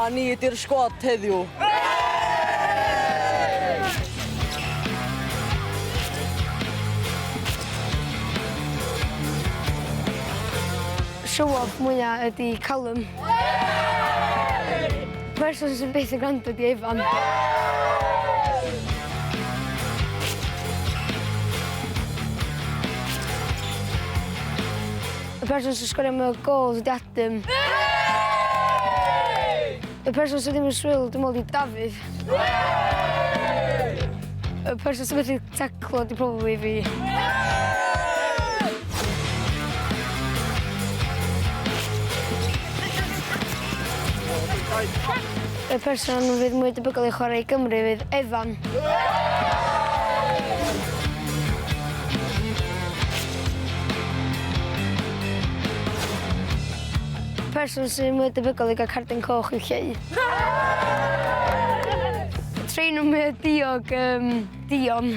A ni ydi'r sgwad heddiw. Show off mwya ydi Callum. Person sy'n byth yn gwrando ydi Efan. Y person sy'n sgorio mwy o gols ydi Adam. Y person sydd ddim yn swil, dwi'n meddwl, di Dafydd. Y person sy'n methu taclo di probably fi. Y person fydd mwy debygol i chwarae i Gymru fydd Evan. Person sy'n mwy debygol i gael cardyn coch yw Lleu. Trainer mwya diog, Dion.